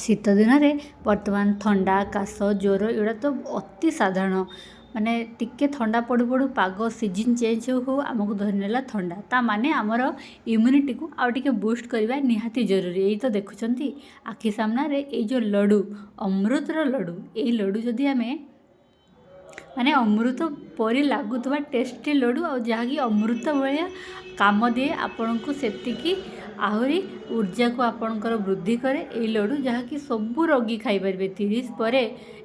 ଶୀତ ଦିନରେ ବର୍ତ୍ତମାନ ଥଣ୍ଡା, କାଶ, ଜ୍ୱର ଏଗୁଡ଼ା ତ ଅତି ସାଧାରଣ। ମାନେ ଟିକେ ଥଣ୍ଡା ପଡ଼ୁ ପଡ଼ୁ, ପାଗ ସିଜିନ୍ ଚେଞ୍ଜ ହଉ ହଉ ଆମକୁ ଧରିନେଲା ଥଣ୍ଡା। ତା ମାନେ ଆମର ଇମ୍ୟୁନିଟିକୁ ଆଉ ଟିକେ ବୁଷ୍ଟ କରିବା ନିହାତି ଜରୁରୀ। ଏଇ ତ ଦେଖୁଛନ୍ତି ଆଖି ସାମ୍ନାରେ ଏଇ ଯେଉଁ ଲଡ଼ୁ, ଅମୃତର ଲଡ଼ୁ। ଏଇ ଲଡ଼ୁ ଯଦି ଆମେ, ମାନେ ଅମୃତ ପରି ଲାଗୁଥିବା ଟେଷ୍ଟି ଲଡ଼ୁ, ଆଉ ଯାହାକି ଅମୃତ ଭଳିଆ କାମ ଦିଏ ଆପଣଙ୍କୁ, ସେତିକି ଆହୁରି ଉର୍ଜାକୁ ଆପଣଙ୍କର ବୃଦ୍ଧି କରେ ଏଇ ଲଡ଼ୁ, ଯାହାକି ସବୁ ରୋଗୀ ଖାଇପାରିବେ। 30 ପରେ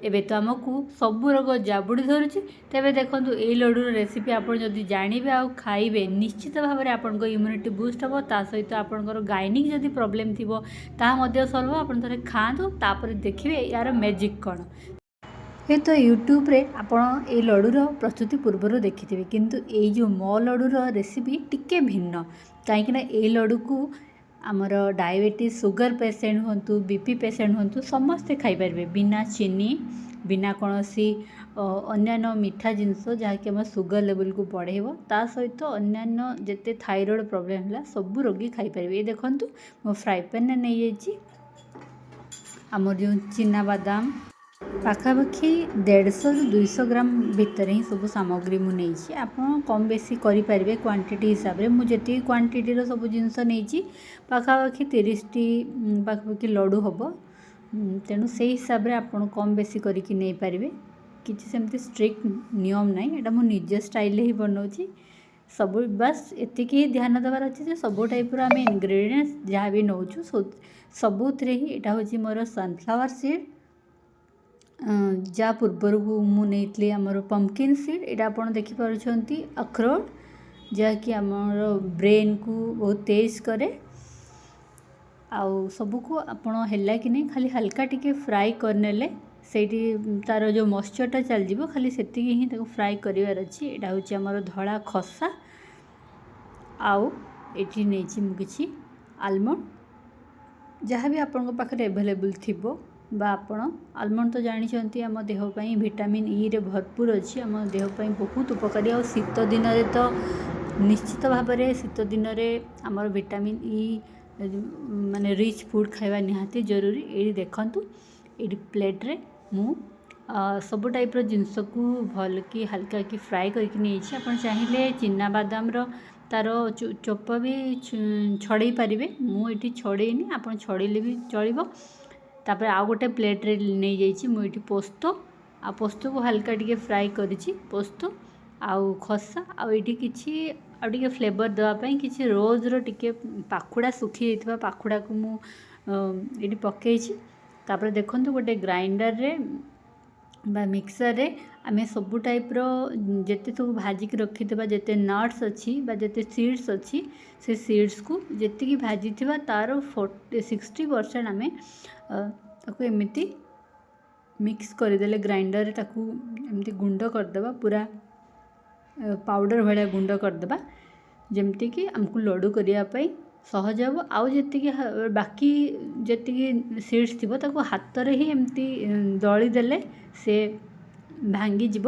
ଏବେ ତ ଆମକୁ ସବୁ ରୋଗ ଜାବୁଡ଼ି ଧରୁଛି। ତେବେ ଦେଖନ୍ତୁ, ଏଇ ଲଡ଼ୁର ରେସିପି ଆପଣ ଯଦି ଜାଣିବେ ଆଉ ଖାଇବେ, ନିଶ୍ଚିତ ଭାବରେ ଆପଣଙ୍କ ଇମ୍ୟୁନିଟି ବୁଷ୍ଟ ହେବ। ତା ସହିତ ଆପଣଙ୍କର ଗାଇନିକ୍ ଯଦି ପ୍ରୋବ୍ଲେମ୍ ଥିବ, ତାହା ମଧ୍ୟ ସଲ୍ଭ ହେବ। ଆପଣ ଥରେ ଖାଆନ୍ତୁ, ତାପରେ ଦେଖିବେ ୟାର ମ୍ୟାଜିକ୍ କ'ଣ। ହୁଏତ ୟୁଟ୍ୟୁବରେ ଆପଣ ଏଇ ଲଡ଼ୁର ପ୍ରସ୍ତୁତି ପୂର୍ବରୁ ଦେଖିଥିବେ, କିନ୍ତୁ ଏଇ ଯେଉଁ ମୋ ଲଡ଼ୁର ରେସିପି ଟିକେ ଭିନ୍ନ, କାହିଁକିନା ଏଇ ଲଡ଼ୁକୁ ଆମର ଡାଇବେଟିସ୍, ସୁଗର ପେସେଣ୍ଟ ହୁଅନ୍ତୁ, ବିପି ପେସେଣ୍ଟ ହୁଅନ୍ତୁ, ସମସ୍ତେ ଖାଇପାରିବେ। ବିନା ଚିନି, ବିନା କୌଣସି ଅନ୍ୟାନ୍ୟ ମିଠା ଜିନିଷ ଯାହାକି ଆମ ସୁଗର ଲେବୁଲକୁ ବଢ଼େଇବ। ତା ସହିତ ଅନ୍ୟାନ୍ୟ ଯେତେ ଥାଇରଏଡ଼୍ ପ୍ରୋବ୍ଲେମ୍ ହେଲା, ସବୁ ରୋଗୀ ଖାଇପାରିବେ। ଏ ଦେଖନ୍ତୁ, ମୁଁ ଫ୍ରାଏ ପ୍ୟାନ୍ରେ ନେଇଯାଇଛି ଆମର ଯେଉଁ ଚିନାବାଦାମ। ପାଖାପାଖି 150ରୁ 200 ଗ୍ରାମ ଭିତରେ ହିଁ ସବୁ ସାମଗ୍ରୀ ମୁଁ ନେଇଛି। ଆପଣ କମ୍ ବେଶୀ କରିପାରିବେ କ୍ୱାଣ୍ଟିଟି ହିସାବରେ। ମୁଁ ଯେତିକି କ୍ୱାଣ୍ଟିଟିର ସବୁ ଜିନିଷ ନେଇଛି, ପାଖାପାଖି 30ଟି ପାଖାପାଖି ଲଡ଼ୁ ହେବ। ତେଣୁ ସେଇ ହିସାବରେ ଆପଣ କମ୍ ବେଶୀ କରିକି ନେଇପାରିବେ। କିଛି ସେମିତି ଷ୍ଟ୍ରିକ୍ଟ ନିୟମ ନାହିଁ, ଏଇଟା ମୁଁ ନିଜ ଷ୍ଟାଇଲରେ ହିଁ ବନାଉଛି ସବୁ। ବାସ୍ ଏତିକି ହିଁ ଧ୍ୟାନ ଦେବାର ଅଛି ଯେ ସବୁ ଟାଇପ୍ର ଆମେ ଇନଗ୍ରେଡ଼ିଏଣ୍ଟସ୍ ଯାହା ବି ନେଉଛୁ, ସବୁଥିରେ ହିଁ। ଏଇଟା ହେଉଛି ମୋର ସନଫ୍ଲାୱାର ସିଡ଼୍, ଯାହା ପୂର୍ବରୁ ମୁଁ ନେଇଥିଲି ଆମର ପମ୍ପକିନ୍ ସିଡ଼୍। ଏଇଟା ଆପଣ ଦେଖିପାରୁଛନ୍ତି ଅଖରୋଟ, ଯାହାକି ଆମର ବ୍ରେନ୍କୁ ବହୁତ ତେଜ କରେ। ଆଉ ସବୁକୁ ଆପଣ ହେଲା କି ନାହିଁ, ଖାଲି ହାଲକା ଟିକେ ଫ୍ରାଏ କରିନେଲେ ସେଇଠି ତା'ର ଯେଉଁ ମଏଶ୍ଚରଟା ଚାଲିଯିବ। ଖାଲି ସେତିକି ହିଁ ତାକୁ ଫ୍ରାଏ କରିବାର ଅଛି। ଏଇଟା ହେଉଛି ଆମର ଧଳା ଖସା, ଆଉ ଏଠି ନେଇଛି ମୁଁ କିଛି ଆଲମଣ୍ଡ, ଯାହା ବି ଆପଣଙ୍କ ପାଖରେ ଆଭେଲେବୁଲ୍ ଥିବ। ବା ଆପଣ ଆଲମଣ୍ଡ ତ ଜାଣିଛନ୍ତି, ଆମ ଦେହ ପାଇଁ ଭିଟାମିନ୍ ଇରେ ଭରପୁର ଅଛି, ଆମ ଦେହ ପାଇଁ ବହୁତ ଉପକାରୀ। ଆଉ ଶୀତ ଦିନରେ ତ ନିଶ୍ଚିତ ଭାବରେ, ଶୀତ ଦିନରେ ଆମର ଭିଟାମିନ୍ ଇ ମାନେ ରିଚ୍ ଫୁଡ଼୍ ଖାଇବା ନିହାତି ଜରୁରୀ। ଏଇଠି ଦେଖନ୍ତୁ, ଏଇଠି ପ୍ଲେଟ୍ରେ ମୁଁ ସବୁ ଟାଇପ୍ର ଜିନିଷକୁ ଭଲକି ହାଲକା କି ଫ୍ରାଏ କରିକି ନେଇଛି। ଆପଣ ଚାହିଁଲେ ଚିନାବାଦାମର ତା'ର ଚୋପା ବି ଛଡ଼େଇ ପାରିବେ। ମୁଁ ଏଠି ଛଡ଼େଇନି, ଆପଣ ଛଡ଼େଇଲେ ବି ଚଳିବ। ତାପରେ ଆଉ ଗୋଟେ ପ୍ଲେଟ୍ରେ ନେଇଯାଇଛି ମୁଁ ଏଇଠି ପୋସ୍ତ, ଆଉ ପୋସ୍ତକୁ ହାଲକା ଟିକେ ଫ୍ରାଏ କରିଛି, ପୋସ୍ତ ଆଉ ଖସା। ଆଉ ଏଇଠି କିଛି ଆଉ ଟିକେ ଫ୍ଲେଭର୍ ଦେବା ପାଇଁ କିଛି ରୋଜ୍ର ଟିକେ ପାଖୁଡ଼ା, ଶୁଖି ଯାଇଥିବା ପାଖୁଡ଼ାକୁ ମୁଁ ଏଇଠି ପକାଇଛି। ତାପରେ ଦେଖନ୍ତୁ, ଗୋଟେ ଗ୍ରାଇଣ୍ଡରରେ ବା ମିକ୍ସରରେ ଆମେ ସବୁ ଟାଇପ୍ର ଯେତେ ସବୁ ଭାଜିକି ରଖିଥିବା, ଯେତେ ନଟ୍ସ ଅଛି ବା ଯେତେ ସିଡ଼୍ସ ଅଛି, ସେ ସିଡ଼୍ସକୁ ଯେତିକି ଭାଜିଥିବା ତା'ର 40-60% ଆମେ ତାକୁ ଏମିତି ମିକ୍ସ କରିଦେଲେ, ଗ୍ରାଇଣ୍ଡରରେ ତାକୁ ଏମିତି ଗୁଣ୍ଡ କରିଦେବା, ପୁରା ପାଉଡ଼ର ଭଳିଆ ଗୁଣ୍ଡ କରିଦେବା, ଯେମିତିକି ଆମକୁ ଲଡ଼ୁ କରିବା ପାଇଁ ସହଜ ହେବ। ଆଉ ଯେତିକି ବାକି ଯେତିକି ସିଡ଼୍ସ ଥିବ, ତାକୁ ହାତରେ ହିଁ ଏମିତି ଦଳିଦେଲେ ସେ ଭାଙ୍ଗିଯିବ।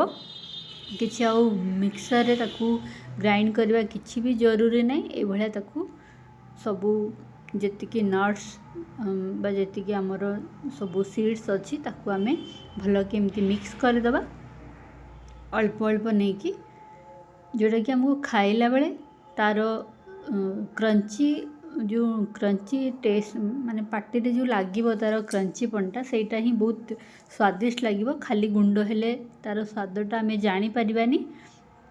କିଛି ଆଉ ମିକ୍ସରରେ ତାକୁ ଗ୍ରାଇଣ୍ଡ କରିବା କିଛି ବି ଜରୁରୀ ନାହିଁ। ଏଇଭଳିଆ ତାକୁ ସବୁ ଯେତିକି ନଟ୍ସ ବା ଯେତିକି ଆମର ସବୁ ସିଡ଼୍ସ ଅଛି, ତାକୁ ଆମେ ଭଲକି ଏମିତି ମିକ୍ସ କରିଦେବା ଅଳ୍ପ ଅଳ୍ପ ନେଇକି, ଯେଉଁଟାକି ଆମକୁ ଖାଇଲା ବେଳେ ତା'ର କ୍ରଞ୍ଚି, ଯେଉଁ କ୍ରଞ୍ଚି ଟେଷ୍ଟ, ମାନେ ପାଟିରେ ଯେଉଁ ଲାଗିବ ତା'ର କ୍ରଞ୍ଚିପଣଟା, ସେଇଟା ହିଁ ବହୁତ ସ୍ୱାଦିଷ୍ଟ ଲାଗିବ। ଖାଲି ଗୁଣ୍ଡ ହେଲେ ତା'ର ସ୍ୱାଦଟା ଆମେ ଜାଣିପାରିବାନି।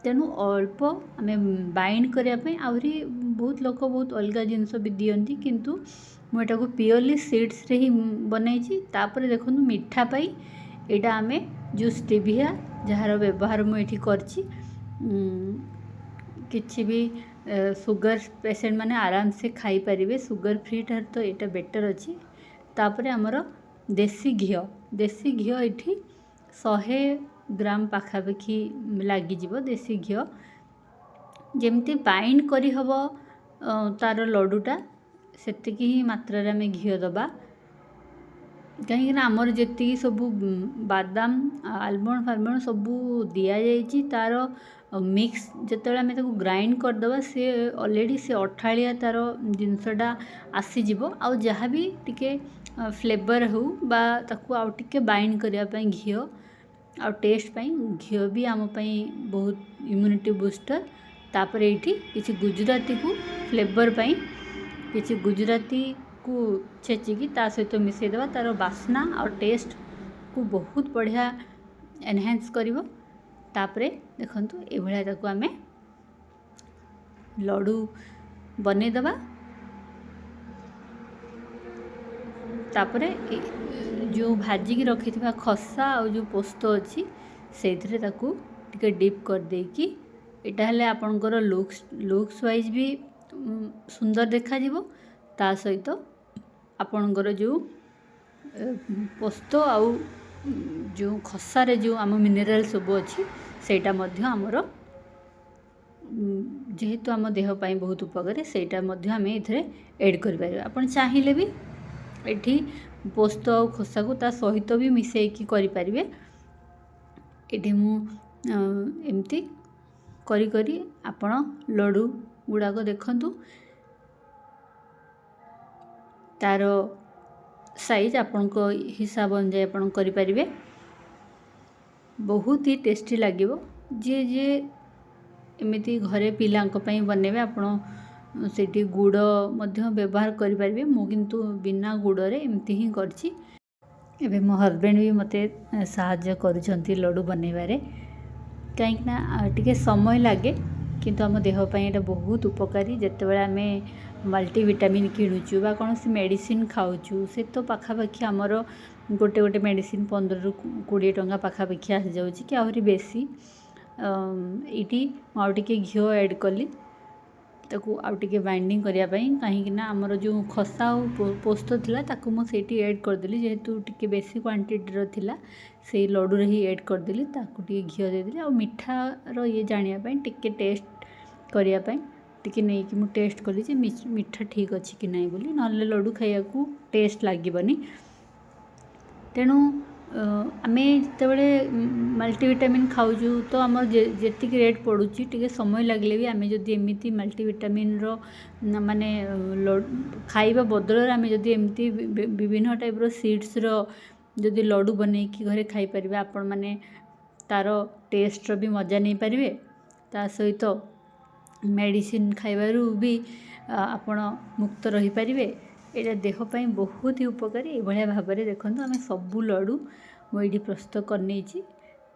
ତେଣୁ ଅଳ୍ପ ଆମେ ବାଇଣ୍ଡ କରିବା ପାଇଁ, ଆହୁରି ବହୁତ ଲୋକ ବହୁତ ଅଲଗା ଜିନିଷ ବି ଦିଅନ୍ତି, କିନ୍ତୁ ମୁଁ ଏଟାକୁ ପିଓରଲି ସିଡ଼୍ସରେ ହିଁ ବନେଇଛି। ତାପରେ ଦେଖନ୍ତୁ, ମିଠା ପାଇଁ ଏଇଟା ଆମେ ଯେଉଁ ଷ୍ଟିଭିଆ, ଯାହାର ବ୍ୟବହାର ମୁଁ ଏଇଠି କରିଛି। କିଛି ବି ସୁଗର ପେସେଣ୍ଟ ମାନେ ଆରାମସେ ଖାଇପାରିବେ। ସୁଗର ଫ୍ରି ଠାରୁ ତ ଏଇଟା ବେଟର୍ ଅଛି। ତାପରେ ଆମର ଦେଶୀ ଘିଅ, ଦେଶୀ ଘିଅ ଏଇଠି 100 ଗ୍ରାମ ପାଖାପାଖି ଲାଗିଯିବ। ଦେଶୀ ଘିଅ ଯେମିତି ବାଇଣ୍ଡ କରିହେବ ତା'ର ଲଡ଼ୁଟା, ସେତିକି ହିଁ ମାତ୍ରାରେ ଆମେ ଘିଅ ଦେବା। କାହିଁକିନା ଆମର ଯେତିକି ସବୁ ବାଦାମ, ଆଲମଣ୍ଡ ଫାଲମଣ୍ଡ ସବୁ ଦିଆଯାଇଛି, ତା'ର ମିକ୍ସ ଯେତେବେଳେ ଆମେ ତାକୁ ଗ୍ରାଇଣ୍ଡ କରିଦେବା, ସେ ଅଲରେଡ଼ି ସେ ଅଠାଳିଆ ତା'ର ଜିନିଷଟା ଆସିଯିବ। ଆଉ ଯାହା ବି ଟିକେ ଫ୍ଲେଭର୍ ହେଉ ବା ତାକୁ ଆଉ ଟିକେ ବାଇଣ୍ଡ କରିବା ପାଇଁ ଘିଅ, ଆଉ ଟେଷ୍ଟ ପାଇଁ ଘିଅ ବି ଆମ ପାଇଁ ବହୁତ ଇମ୍ୟୁନିଟି ବୁଷ୍ଟର। ତାପରେ ଏଇଠି କିଛି ଗୁଜୁରାତିକୁ ଫ୍ଲେଭର୍ ପାଇଁ କିଛି ଗୁଜୁରାତିକୁ ଛେଚିକି ତା ସହିତ ମିଶାଇଦେବା, ତା'ର ବାସ୍ନା ଆଉ ଟେଷ୍ଟକୁ ବହୁତ ବଢ଼ିଆ ଏନହାନ୍ସ କରିବ। ତାପରେ ଦେଖନ୍ତୁ, ଏଇଭଳିଆ ତାକୁ ଆମେ ଲଡ଼ୁ ବନେଇଦେବା। ତାପରେ ଯେଉଁ ଭାଜିକି ରଖିଥିବା ଖସା ଆଉ ଯେଉଁ ପୋସ୍ତ ଅଛି, ସେଇଥିରେ ତାକୁ ଟିକେ ଡିପ୍ କରିଦେଇକି, ଏଇଟା ହେଲେ ଆପଣଙ୍କର ଲୁକ୍ସ ୱାଇଜ୍ ବି ସୁନ୍ଦର ଦେଖାଯିବ। ତା ସହିତ ଆପଣଙ୍କର ଯେଉଁ ପୋସ୍ତ ଆଉ ଯେଉଁ ଖସାରେ ଯେଉଁ ଆମ ମିନେରାଲ୍ ସବୁ ଅଛି, ସେଇଟା ମଧ୍ୟ ଆମର ଯେହେତୁ ଆମ ଦେହ ପାଇଁ ବହୁତ ଉପକାରୀ, ସେଇଟା ମଧ୍ୟ ଆମେ ଏଥିରେ ଏଡ଼୍ କରିପାରିବା। ଆପଣ ଚାହିଁଲେ ବି ଏଠି ପୋସ୍ତ ଆଉ ଖସାକୁ ତା ସହିତ ବି ମିଶାଇକି କରିପାରିବେ। ଏଠି ମୁଁ ଏମିତି କରି କରି ଆପଣ ଲଡ଼ୁ ଗୁଡ଼ାକ ଦେଖନ୍ତୁ, ତା'ର ସାଇଜ୍ ଆପଣଙ୍କ ହିସାବ ଅନୁଯାୟୀ ଆପଣ କରିପାରିବେ। ବହୁତ ହି ଟେଷ୍ଟି ଲାଗିବ। ଯିଏ ଯିଏ ଏମିତି ଘରେ ପିଲାଙ୍କ ପାଇଁ ବନେଇବେ, ଆପଣ ସେଇଠି ଗୁଡ଼ ମଧ୍ୟ ବ୍ୟବହାର କରିପାରିବେ। ମୁଁ କିନ୍ତୁ ବିନା ଗୁଡ଼ରେ ଏମିତି ହିଁ କରିଛି। ଏବେ ମୋ ହଜବେଣ୍ଡ ବି ମୋତେ ସାହାଯ୍ୟ କରୁଛନ୍ତି ଲଡ଼ୁ ବନେଇବାରେ, କାହିଁକିନା ଟିକେ ସମୟ ଲାଗେ, କିନ୍ତୁ ଆମ ଦେହ ପାଇଁ ଏଇଟା ବହୁତ ଉପକାରୀ। ଯେତେବେଳେ ଆମେ ମଲ୍ଟିଭିଟାମିନ୍ କିଣୁଛୁ ବା କୌଣସି ମେଡ଼ିସିନ୍ ଖାଉଛୁ, ସେ ତ ପାଖାପାଖି ଆମର ଗୋଟେ ଗୋଟେ ମେଡ଼ିସିନ୍ 15ରୁ 20 ଟଙ୍କା ପାଖାପାଖି ଆସିଯାଉଛି କି ଆହୁରି ବେଶୀ। ଏଇଠି ମୁଁ ଆଉ ଟିକେ ଘିଅ ଆଡ଼୍ କଲି ତାକୁ ଆଉ ଟିକେ ବାଇଣ୍ଡିଙ୍ଗ କରିବା ପାଇଁ, କାହିଁକିନା ଆମର ଯେଉଁ ଖସା ଆଉ ପୋସ୍ତ ଥିଲା ତାକୁ ମୁଁ ସେଇଠି ଆଡ଼୍ କରିଦେଲି। ଯେହେତୁ ଟିକେ ବେଶୀ କ୍ୱାଣ୍ଟିଟିର ଥିଲା, ସେଇ ଲଡ଼ୁରେ ହିଁ ଆଡ଼୍ କରିଦେଲି। ତାକୁ ଟିକେ ଘିଅ ଦେଇଦେଲି, ଆଉ ମିଠାର ଇଏ ଜାଣିବା ପାଇଁ, ଟିକେ ଟେଷ୍ଟ କରିବା ପାଇଁ ଟିକେ ନେଇକି ମୁଁ ଟେଷ୍ଟ କଲି ଯେ ମିଠା ଠିକ୍ ଅଛି କି ନାହିଁ ବୋଲି, ନହେଲେ ଲଡ଼ୁ ଖାଇବାକୁ ଟେଷ୍ଟ ଲାଗିବନି। ତେଣୁ ଆମେ ଯେତେବେଳେ ମଲ୍ଟିଭିଟାମିନ୍ ଖାଉଛୁ, ତ ଆମର ଯେତିକି ରେଟ୍ ପଡ଼ୁଛି, ଟିକେ ସମୟ ଲାଗିଲେ ବି ଆମେ ଯଦି ଏମିତି ମଲ୍ଟିଭିଟାମିନ୍ର ମାନେ ଖାଇବା ବଦଳରେ ଆମେ ଯଦି ଏମିତି ବିଭିନ୍ନ ଟାଇପ୍ର ସିଡ଼୍ସର ଯଦି ଲଡ଼ୁ ବନେଇକି ଘରେ ଖାଇପାରିବେ, ଆପଣମାନେ ତା'ର ଟେଷ୍ଟର ବି ମଜା ନେଇପାରିବେ। ତା ସହିତ ମେଡ଼ିସିନ୍ ଖାଇବାରୁ ବି ଆପଣ ମୁକ୍ତ ରହିପାରିବେ। ଏଇଟା ଦେହ ପାଇଁ ବହୁତ ହି ଉପକାରୀ। ଏଇଭଳିଆ ଭାବରେ ଦେଖନ୍ତୁ, ଆମେ ସବୁ ଲଡ଼ୁ ମୁଁ ଏଇଠି ପ୍ରସ୍ତୁତ କରିନେଇଛି।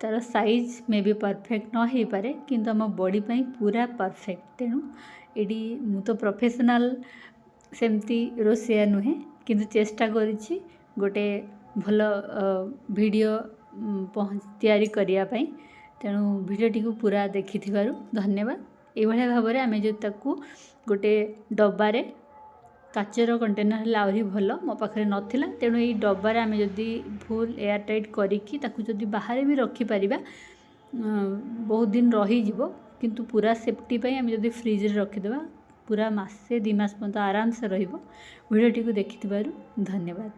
ତା'ର ସାଇଜ୍ ମେ ବି ପରଫେକ୍ଟ ନ ହେଇପାରେ, କିନ୍ତୁ ଆମ ବଡ଼ି ପାଇଁ ପୁରା ପରଫେକ୍ଟ। ତେଣୁ ଏଇଠି ମୁଁ ତ ପ୍ରଫେସନାଲ୍ ସେମିତି ରୋଷେଇଆ ନୁହେଁ, କିନ୍ତୁ ଚେଷ୍ଟା କରିଛି ଗୋଟେ ଭଲ ଭିଡ଼ିଓ ତିଆରି କରିବା ପାଇଁ। ତେଣୁ ଭିଡ଼ିଓଟିକୁ ପୁରା ଦେଖିଥିବାରୁ ଧନ୍ୟବାଦ। ଏଇଭଳିଆ ଭାବରେ ଆମେ ଯଦି ତାକୁ ଗୋଟେ ଡବାରେ, କାଚର କଣ୍ଟେନର୍ ହେଲେ ଆହୁରି ଭଲ, ମୋ ପାଖରେ ନଥିଲା, ତେଣୁ ଏଇ ଡବାରେ ଆମେ ଯଦି ଫୁଲ୍ ଏୟାର ଟାଇଟ୍ କରିକି ତାକୁ ଯଦି ବାହାରେ ବି ରଖିପାରିବା, ବହୁତ ଦିନ ରହିଯିବ। କିନ୍ତୁ ପୁରା ସେଫ୍ଟି ପାଇଁ ଆମେ ଯଦି ଫ୍ରିଜ୍ରେ ରଖିଦେବା, ପୁରା ମାସେ 2 ମାସ ପର୍ଯ୍ୟନ୍ତ ଆରାମସେ ରହିବ। ଭିଡ଼ିଓଟିକୁ ଦେଖିଥିବାରୁ ଧନ୍ୟବାଦ।